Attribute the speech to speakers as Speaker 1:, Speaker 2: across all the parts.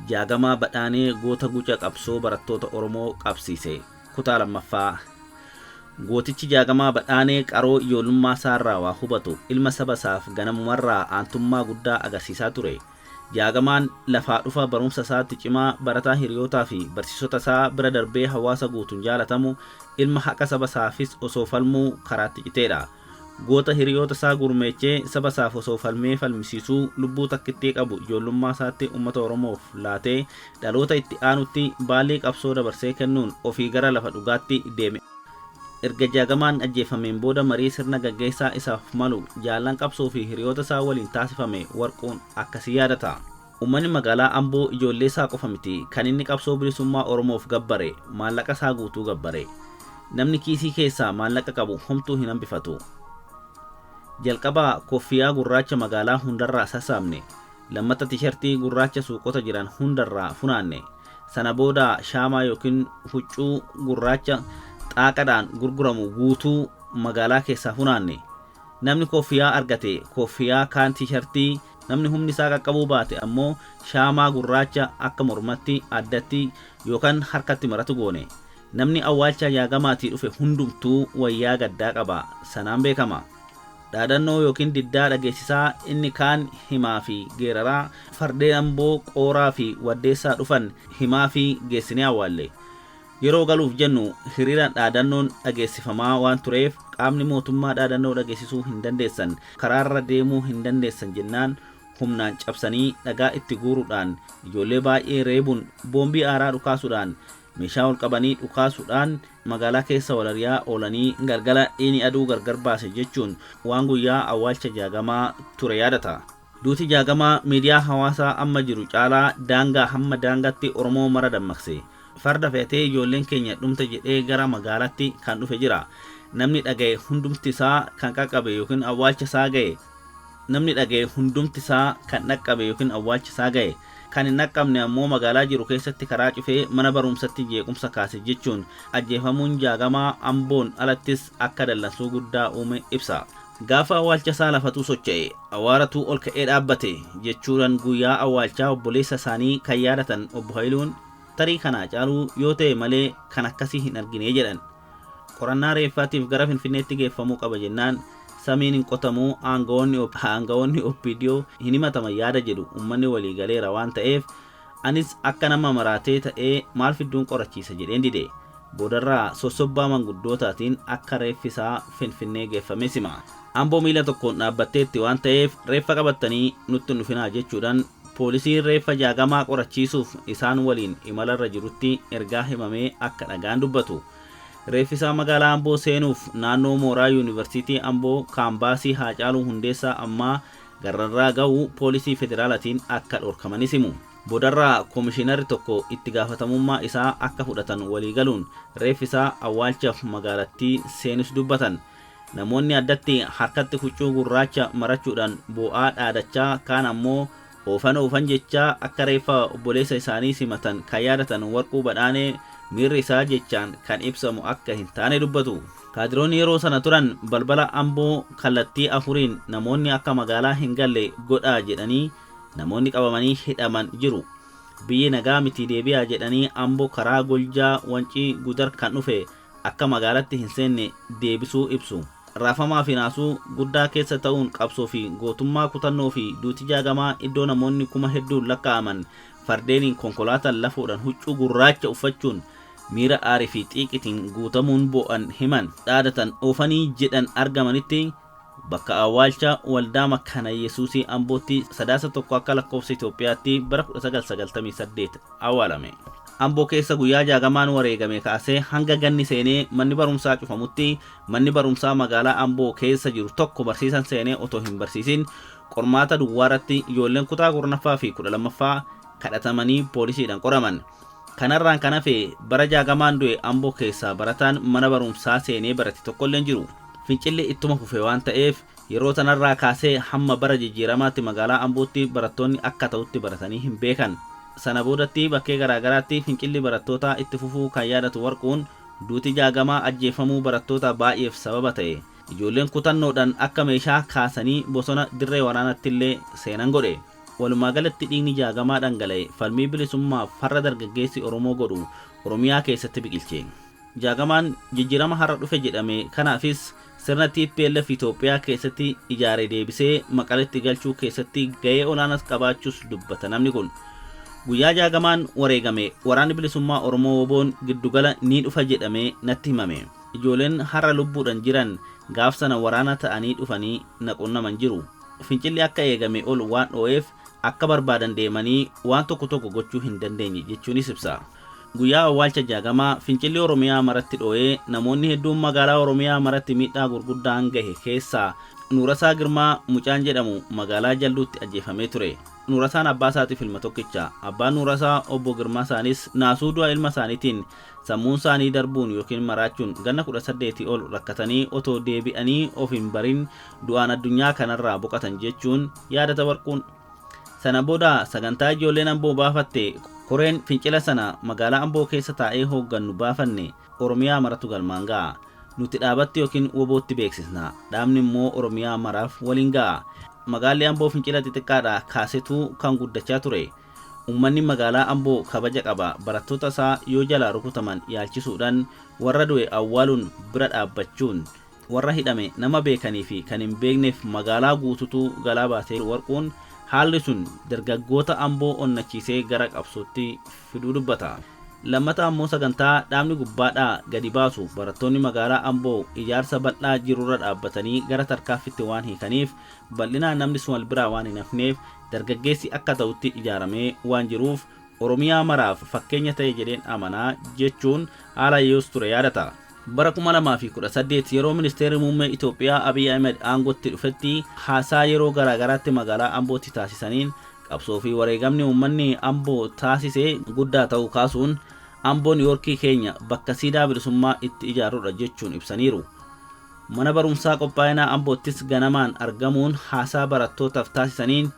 Speaker 1: Jaagamaa Badhaanee goota guca qabsoo barattoota Oromoo qabsiise. Kutaa lammaffaa. Gootichi Jaagamaa Badhaanee qaroo ijoollummaa isaarraa waa hubatu ilma saba isaaf ganamumarraa aantummaa guddaa agarsiisaa ture. Jaagamaan lafaa dhufa barumsa isaatti cimaa barataa hiriyootaa fi barsiisota isaa bira darbee hawaasa guutuun jaalatamu ilma haqa saba isaafis osoo falmuu karaatti citeedha. Goota hiriyoota isaa gurmeechee saba isaaf osoo falmee falmisiisuu lubbuu takkittii qabu ijoollummaa isaatti uummata Oromoof laatee dhaloota itti aanutti baallii qabsoo dabarsee kennuun ofii gara lafa dhugaatti deeme. Erga Jaagamaan ajjeefameen booda marii sirna gaggeessaa isaaf malu jaallan qabsoo fi hiriyoota isaa waliin taasifame Warquun akkasii yaadata. Uummanni magaalaa Amboo ijoollee isaa qofa miti kan inni qabsoo bilisummaa Oromoof gabbare maallaqa isaa guutuu gabbare. Namni kiisii keessaa maallaqa qabu homtuu hin hambifatu. Jalqaba koffiyaa gurraacha magaalaa hundarraa sassaabne. Lammata tishartii gurraacha suuqota jiran hundarraa funaanne. Sana booda shaamaa yookiin huccuu gurraacha xaaqadhaan gurguramu guutuu magaalaa keessaa funaanne. Namni koffiyaa argate koffiyaa kaan tishartii namni humni isaa qaqqabuu baate ammoo shaamaa gurraacha akka mormatti, addatti yookaan harkatti maratu goone. Namni awwaalcha Jaagamaatii dhufe hundumtuu wayyaa gaddaa qaba. Sanaan beekama. Dhaadannoo yookiin diddaa dhageessisaa inni kaan himaa fi geeraraa fardeen Amboo Qooraa fi Waddeessaa dhufan himaa fi geessinee awwaalle. Yeroo galuuf jennu hiriira dhaadannoon dhageessifamaa waan tureef qaamni mootummaa dhaadannoo dhageessisuu hin dandeessan karaarra deemuu hin dandeessan jennaan humnaan cabsanii dhagaa itti guuruudhaan ijoollee baay'ee reebuun boombii aaraa dhukaasuudhaan meeshaa ol qabanii dhukaasuudhaan magaalaa keessa walariyaa oolanii galgala dhiini aduu gargar baase jechuun waan guyyaa awwaalcha Jaagamaa ture yaadata. Duuti Jaagamaa miidiyaa hawaasaa amma jiru caalaa daangaa hamma daangaatti Oromoo mara dammaqse. Farda fe'atee ijoolleen keenya dhumte jedhee gara magaalaatti kan dhufe jira. Namni dhaga'e hundumti isaa kan qaqqabe yookiin awwaalcha isaa ga'e namni dhaga'e hundumti isaa kan dhaqqabe yookiin awwaalcha isaa ga'e kan hin dhaqqabne ammoo magaalaa jiru keessatti karaa cufee mana barumsatti jeequmsa kaase jechuun ajjeefamuun Jaagamaa Amboon alattis akka dallansuu guddaa uume ibsa. Gaafa awwaalcha isaa lafatu socho'e awaaratu ol ka'ee dhaabbate jechuudhaan guyyaa awwaalchaa obboleessa isaanii kan yaadatan obbo Hayiluun tarii kanaa caaluu yoo ta'e malee kan akkasii hin argine jedhan. Qorannaa reeffaatiif gara Finfinneetti geeffamuu qaba jennaan samiin hin qotamuu aangawoonni OPDO hin himataman yaada jedhu uummanni walii galeera waan ta'eef anis akka nama maraatee ta'ee maal fidduun qorachiisa jedheen dide. Boodarraa sossobbaa manguddootaatiin akka reeffi isaa Finfinnee geeffame sima. Amboo miila tokkoon dhaabbatteetti waan ta'eef reeffa qabattanii nutti hin dhufinaa jechuudhaan poolisiin reeffa Jaagamaa qorachiisuuf isaan waliin imalarra jirutti ergaa himamee akka dhagaan dubbatu. Reeffi isaa magaalaa Amboo seenuuf naannoo mooraa Yuunivarsiitii Amboo kaambaasii Haacaaluu Hundeessaa ammaa gararraa ga'u poolisii federaalatiin akka dhorkamanis himu. Boodarraa koomishinarri tokko itti gaafatamummaa isaa akka fudhatan walii galuun reeffi isaa awwaalchaaf magaalattii seenus dubbatan. Namoonni addatti harkatti huccuu gurraacha marachuudhaan boo'aa dhaadachaa kaan ammoo oofan oofan jechaa akka reeffa obboleessa isaanii simatan kan yaadatan Warquu Badhaanee miirri isaa jechaan kan ibsamu akka hin taane dubbatu. Kaadiroonni yeroo sana turan balbala Amboo kallattii afuriin namoonni akka magaalaa hin galle godhaa jedhanii namoonni qabamanii hidhaman jiru. Biyyi nagaa miti deebi'aa jedhanii Amboo karaa Goljaa Wancii Gudar kan dhufe akka magaalatti hin seenne deebisuu ibsu. Raafamaa fi naasuu guddaa keessa ta'uun qabsoo fi gootummaa kutannoo fi duuti Jaagamaa iddoo namoonni kuma hedduun lakkaa'aman fardeeniin konkolaataan lafoodhaan huccuu gurraacha uffachuun miira aarii fi xiiqitiin guutamuun boo'an himan dhaadatan oofanii jedhan argamanitti bakka awwaalcha waldaa Makkaana Yesuusii Ambootti Sadaasa 1 akka lakkoofsa Itoophiyaatti bara 1998 awwaalame. Amboo keessa guyyaa Jaagamaan wareegame kaasee hanga ganni seenee manni barumsaa cufamutti manni barumsaa magaalaa Amboo keessa jiru tokko barsiisan seenee otoo hin barsiisin qormaata duwwaarratti ijoolleen kutaa 10ffaa fi 12ffaa kadhatamanii poolisiidhaan qoraman. Kanarraan kan hafe bara Jaagamaan du'e Amboo keessaa barataan mana barumsaa seenee barate tokkollee hin jiru. Fincilli ittuma fufe waan ta'eef yeroo sanarraa kaasee hamma bara jijjiiramaatti magaalaa Ambootti barattoonni akka ta'utti baratanii hin beekan. Sana boodatti bakkee garaagaraatti fincilli barattootaa itti fufuu kan yaadatu Warquun Duuti Jaagamaa ajjeefamuu barattoota baay'eef sababa ta'e. Ijoolleen kutannoodhaan akka meeshaa kaasanii bosona dirree waraanatti illee seenan godhe. Walumaa galatti dhiigni Jaagamaa dhangala'e falmii bilisummaaf farra dargaggeessi Oromoo godhu Oromiyaa keessatti biqilche. Jaagamaan jijjiirama har'a dhufe jedhame kanaafis sirna TPLF Itoophiyaa keessatti ijaare deebisee Maqaletti galchuu keessatti ga'ee olaanaas qabaachuus dubbata namni kun. Guyyaa Jaagamaan wareegame waraanni bilisummaa Oromoo WBOn giddugala ni dhufa jedhamee natti himame. Ijoolleen har'a lubbuudhaan jiran gaaf sana waraana ta'anii dhufanii na qunnaman jiru. Fincilli akka eegame ol waan dho'eef akka barbaadan deemanii waan tokko tokko gochuu hin dandeenye jechuunis ibsa. Guyyaa awwaalcha Jaagamaa fincilli Oromiyaa maratti dho'ee namoonni hedduun magaalaa Oromiyaa maratti miidhaa gurguddaan gahe keessaa Nuurasaa Girmaa mucaan jedhamu magaalaa Jalduutti ajjeefamee ture. Nuurasaan abbaa isaatiif ilma tokkicha. Abbaan Nuurasaa obbo Girmaa isaanis naasuu du'a ilma isaaniitiin sammuun isaanii darbuun yookiin maraachuun ganna 18 ol rakkatanii otoo deebi'anii of hin barin du'aan addunyaa kanarraa boqatan jechuun yaadata Warquun. Sana booda sagantaa ijoolleen Amboo baafatte koreen fincila sana magaalaa Amboo keessa taa'ee hooggannu baafanne Oromiyaa maratu galmaan ga'a. Nuti dhaabatti yookiin WBOtti beeksisna. Dhaabni immoo Oromiyaa maraaf waliin ga'a. Magaalli Amboo fincila xixiqqaadhaa kaasetuu kan guddachaa ture. Uummanni magaalaa Amboo kabaja qaba. Barattoota isaa yoo jalaa rukutaman yaalchisuudhaan warra du'e awwaaluun bira dhaabbachuun warra hidhame nama beekanii fi kan hin beekneef magaalaa guututu galaa baasee Warquun haalli sun dargaggoota Amboo onnachiisee gara qabsootti fiduu dubbata. Lammata ammoo sagantaa dhaabni gubbaadhaa gadi baasu barattoonni magaalaa Amboo ijaarsa bal'aa jirurra dhaabbatanii gara tarkaaffitti waan hiikaniif bal'inaan namni sun wal biraa waan hin hafneef dargaggeessi akka ta'utti ijaaramee waan jiruuf Oromiyaa maraaf fakkeenya ta'e jedheen amanaa jechuun haala yoos ture yaadata. Bara 2018 yeroo ministeerri muummee Itoophiyaa Abiy Ahmed aangootti dhufetti haasaa yeroo garaagaraatti magaalaa Ambootti taasisaniin qabsoo fi wareegamni uummanni Amboo taasise guddaa ta'uu kaasuun Amboon Yoorkii keenya bakka siidaa bilisummaa itti ijaarrudha jechuun ibsaniiru. Mana barumsaa qophaa'inaa Amboottis ganamaan argamuun haasaa barattootaaf taasisaniin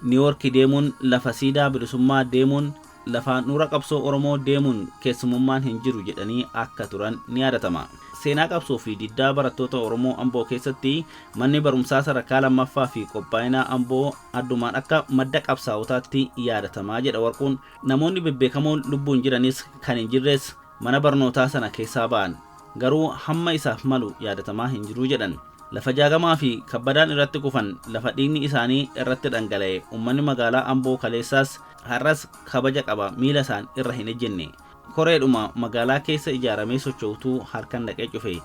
Speaker 1: Niiwoorkii deemuun lafa siidaa bilisummaa deemuun lafa nuura qabsoo Oromoo deemuun keessumummaan hin jiru jedhanii akka turan ni yaadatama. Seenaa qabsoo fi diddaa barattoota Oromoo Amboo keessatti manni barumsaa sadarkaa lammaffaa fi qophaa'inaa Amboo addumaan akka madda qabsaa'otaatti yaadatamaa jedha Warquun. Namoonni bebbeekamoon lubbuun jiranis kan hin jirres mana barnootaa sana keessaa ba'an. Garuu hamma isaaf malu yaadatamaa hin jiru jedhan. Lafa Jaagamaa fi Kabbadaan irratti kufan lafa dhiigni isaanii irratti dhangala'e uummanni magaalaa Amboo kaleessaas har'as kabaja qaba miila isaan irra hin ejjenne. Koreedhuma magaalaa keessa ijaaramee socho'utu harkan dhaqee cufe.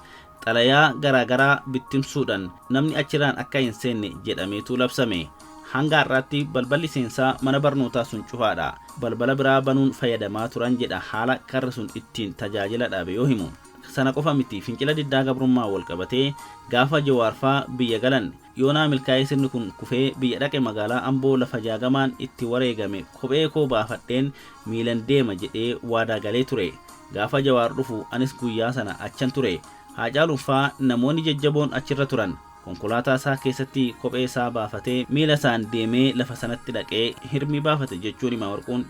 Speaker 1: Xalayaa garaagaraa bittimsuudhaan namni achirraan akka hin seenne jedhameetu labsame. Hanga har'aatti balballi seensaa mana barnootaa sun cufaadha. Balbala biraa banuun fayyadamaa turan jedha haala karri sun ittiin tajaajila dhaabe yoo himu. Sana qofa miti fincila diddaa gabrummaa wal qabatee gaafa Jawaarfaa biyya galan yoonaa milkaa'ee sirni kun kufee biyya dhaqe magaalaa Amboo lafa Jaagamaan itti wareegame kophee koo baafadheen miilan deema jedhee waadaa galee ture. Gaafa Jawaar dhufu anis guyyaa sana achan ture. Haacaaluunfaa namoonni jajjaboon achirra turan. Konkolaataa isaa keessatti kophee isaa baafatee miila isaan deemee lafa sanatti dhaqee hirmii baafate jechuun hima Warquun.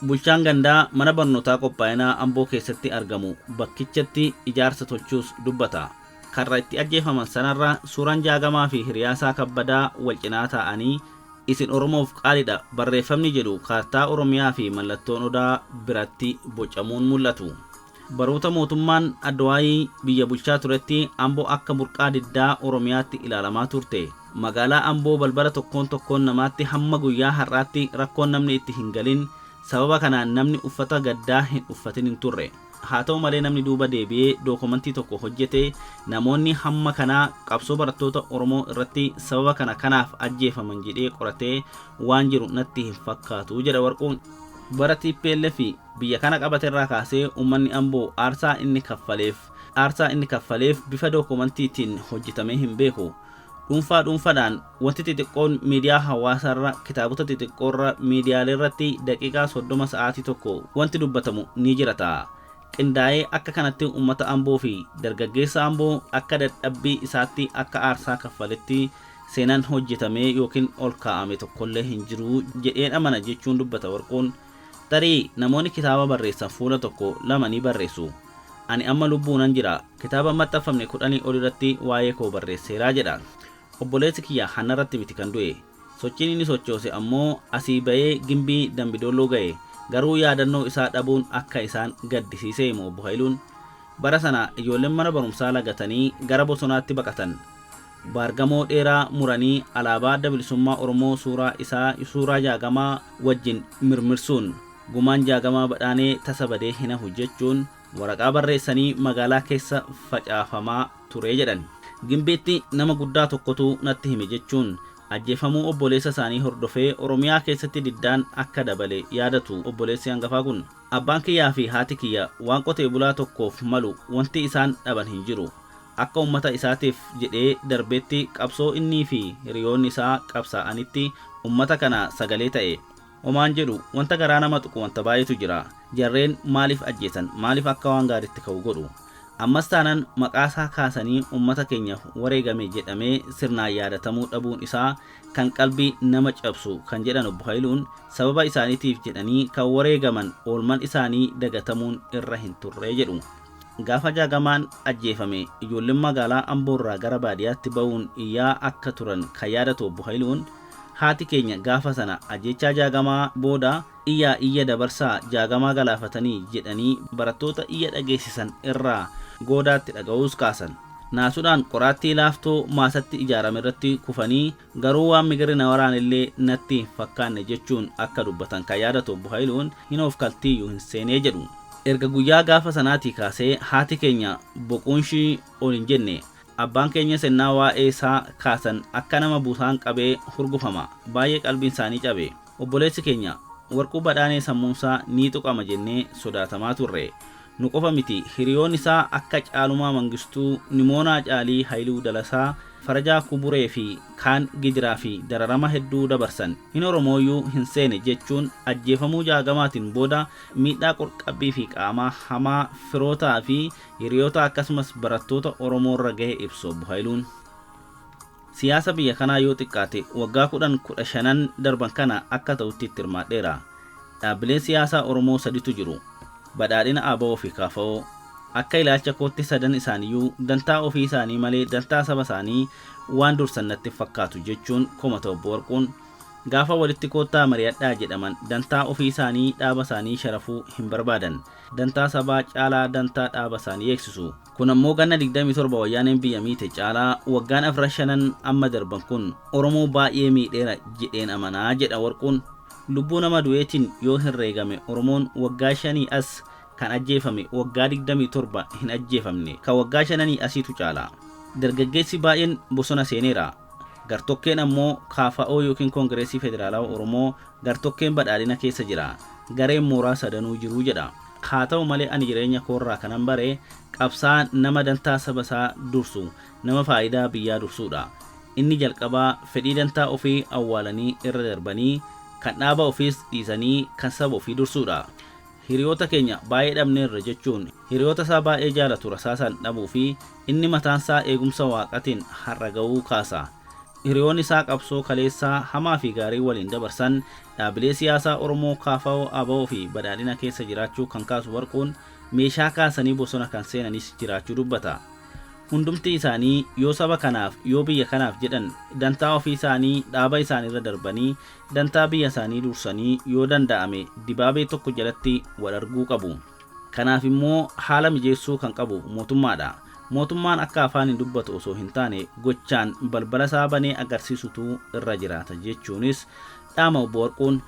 Speaker 1: Bulchaan gandaa mana barnootaa qophaa'inaa Amboo keessatti argamu bakkichatti ijaarsa tolchuus dubbata. Karra itti ajjeefaman sanarra suuraan Jaagamaa fi hiriyaasaa Kabbadaa wal cinaa taa'anii isin Oromoof qaalidha barreeffamni jedhu kaartaa Oromiyaa fi mallattoon odaa biratti bocamuun mul'atu. Baroota mootummaan Adwaayii biyya bulchaa turetti Amboo akka burqaa diddaa Oromiyaatti ilaalamaa turte. Magaalaa Amboo balbala tokkoon tokkoon namaatti hamma guyyaa har'aatti rakkoon namni itti hin galin sababa kanaan namni uffata gaddaa hin uffatin hin turre. Haa ta'u malee namni duuba deebi'ee dookumentii tokko hojjete namoonni hamma kanaa qabsoo barattoota Oromoo irratti sababa kana kanaaf ajjeefaman jedhee qoratee waan jiru natti hin fakkaatu jedha Warquun. Bara TPLF biyya kana qabaterraa kaasee uummanni Amboo aarsaa inni kaffaleef bifa dookumentiitiin hojjetamee hin beeku. Dhuunfaa dhuunfaadhaan wanti xixiqqoon miidiyaa hawaasaarra kitaabota xixiqqoorra miidiyaalee irratti daqiiqaa 30 sa'aatii tokko wanti dubbatamu ni jira ta'a. Qindaa'ee akka kanatti uummata Amboo fi dargaggeessa Amboo akka dadhabbii isaatti akka aarsaa kaffaletti seenaan hojjetamee yookiin ol kaa'ame tokkollee hin jiru jedheen amana jechuun dubbata Warquun. Tarii namoonni kitaaba barreessan fuula tokko lama ni barreessu. Ani amma lubbuunan jira. Kitaaba maxxanfamne 10 ol irratti waa'ee koo barreesseeraa jedha. Obboleessi kiyya hannarratti miti kan du'e. Sochiin inni sochoose ammoo asii ba'ee Gimbii Dambidolloo ga'e. Garuu yaadannoo isaa dhabuun akka isaan gaddisiise himu Obbo Hayiluun. Bara sana ijoolleen mana barumsaa lagatanii gara bosonaatti baqatan. Baargamoo dheeraa muranii alaabaa Adda Bilisummaa Oromoo suuraa isaa suuraa Jaagamaa wajjin mirmirsuun gumaan Jaagamaa Badhaanee tasa badee hin hafu jechuun waraqaa barreessanii magaalaa keessa facaafamaa ture jedhan. Gimbiitti nama guddaa tokkotu natti hime jechuun ajjeefamuu obboleessa isaanii hordofee Oromiyaa keessatti diddaan akka dabale yaadatu obboleessi hangafaa kun. Abbaan kiyyaa fi haati kiyya waan qotee bulaa tokkoof malu wanti isaan dhaban hin jiru. Akka ummata isaatiif jedhee darbetti qabsoo innii fi hiriyoonni isaa qabsaa'anitti ummata kana sagalee ta'e. Homaan jedhu wanta garaa nama tuqu wanta baay'eetu jira. Jarreen maaliif ajjeesan? Maaliif akka waan gaariitti ka'u godhu? Ammas taanan maqaasaa kaasanii ummata keenyaaf wareegame jedhamee sirnaan yaadatamuu dhabuun isaa kan qalbii nama cabsu kan jedhan Obbo Hayiluun sababa isaaniitiif jedhanii kan wareegaman oolman isaanii dagatamuun irra hin turre jedhu. Gaafa Jaagamaan ajjeefame ijoolleen magaalaa Amboorraa gara baadiyaatti ba'uun iyyaa akka turan kan yaadatu Obbo Hayiluun, haati keenya gaafa sana ajjeechaa Jaagamaa booda iyyaa iyya dabarsaa Jaagamaa galaafatanii jedhanii barattoota iyya dhageessisan irraa goodaatti dhaga'uus kaasan. Naasuudhaan qoraattii laaftoo maasatti ijaarame irratti kufanii garuu waan migirri na waraanellee natti hin fakkaanne jechuun akka dubbatan kan yaadatu Obbo Hayiluun hin oofkaltiiyyuu hin seenee jedhu. Erga guyyaa gaafa sanaatii kaasee haati keenya boquunshii ol hin jenne. Abbaan keenyas ennaa waa'ee isaa kaasan akka nama busaan qabee hurgufama. Baay'ee qalbiin isaanii cabe. Obboleessi keenya Warquu Badhaanee sammuunsaa ni tuqama jennee sodaatamaa turre. Nu qofa miti hiriyoon isaa akka Caalumaa Mangistuu, Nimoonaa Caalii, Hayiluu Dalasaa, Farajaa Kuburee fi kaan gidiraa fi dararama hedduu dabarsan. Hin Oromooyyuu hin seene jechuun ajjeefamuu Jaagamaatiin booda miidhaa qorqabbii fi qaamaa hamaa firootaa fi hiriyoota akkasumas barattoota Oromoorra gahe ibsu Obbo Hayiluun. Siyaasa biyya kanaa yoo xiqqaate waggaa 10, 15n darban kana akka ta'utti itti hirmaadheera. Dhaabbileen siyaasaa Oromoo saditu jiru. Badhaadhina, ABO fi KFO. Akka ilaalcha kootti sadan isaaniyyuu dantaa ofii isaanii malee dantaa saba isaanii waan dursan natti hin fakkaatu jechuun komata Obbo Warquun. Gaafa walitti koottaa mari'adhaa jedhaman dantaa ofii isaanii dhaaba isaanii sharafuu hin barbaadan. Dantaa sabaa caalaa dantaa dhaaba isaanii eegsisu. Kun ammoo ganna 27 Wayyaaneen biyya miite caalaa waggaan afran shanan amma darban kun Oromoo baay'ee miidheera jedheen amana jedha Warquun. Lubbuu nama du'eetiin yoo herreegame Oromoon waggaa shanii as kan ajjeefame waggaa 27 hin ajjeefamne kan waggaa shananii asiitu caala. Dargaggeessi baay'een bosona seeneera. Gartokkeen ammoo KFO ykn Kongireesii Federaalawa Oromoo, gartokkeen Badhaadhina keessa jira. Gareen mooraa sadanuu jiru jedha. Haa ta'u malee ani jireenya koorraa kanan bare qabsaa'aan nama dantaa saba isaa dursu, nama faayidaa biyyaa dursuudha. Inni jalqabaa fedhii dantaa ofii awwaalanii irra darbanii, kan dhaaba ofiis dhiisanii kan saba ofii dursuudha. Hiriyoota keenya baay'ee dhabneerra jechuun hiriyoota isaa baay'ee jaalatu rasaasaan dhabuu fi inni mataansaa eegumsa Waaqatiin har'a ga'uu kaasa. Hiriyoonni isaa qabsoo kaleessaa hamaa fi gaarii waliin dabarsan dhaabilee siyaasaa Oromoo KFO, ABO fi Badhaadhina keessa jiraachuu kan kaasu Warquun, meeshaa kaasanii bosona kan seenanis jiraachuu dubbata. Hundumti isaanii yoo saba kanaaf, yoo biyya kanaaf jedhan dantaa ofii isaanii dhaaba isaaniirra darbanii dantaa biyya isaanii dursanii yoo danda'ame dibaabee tokko jalatti wal arguu qabu. Kanaaf immoo haala mijeessuu kan qabu mootummaadha. Mootummaan akka afaaniin dubbatu osoo hin taane gochaan balbalasaa banee agarsiisutu irra jiraata jechuunis dhaama Obbo Warquun.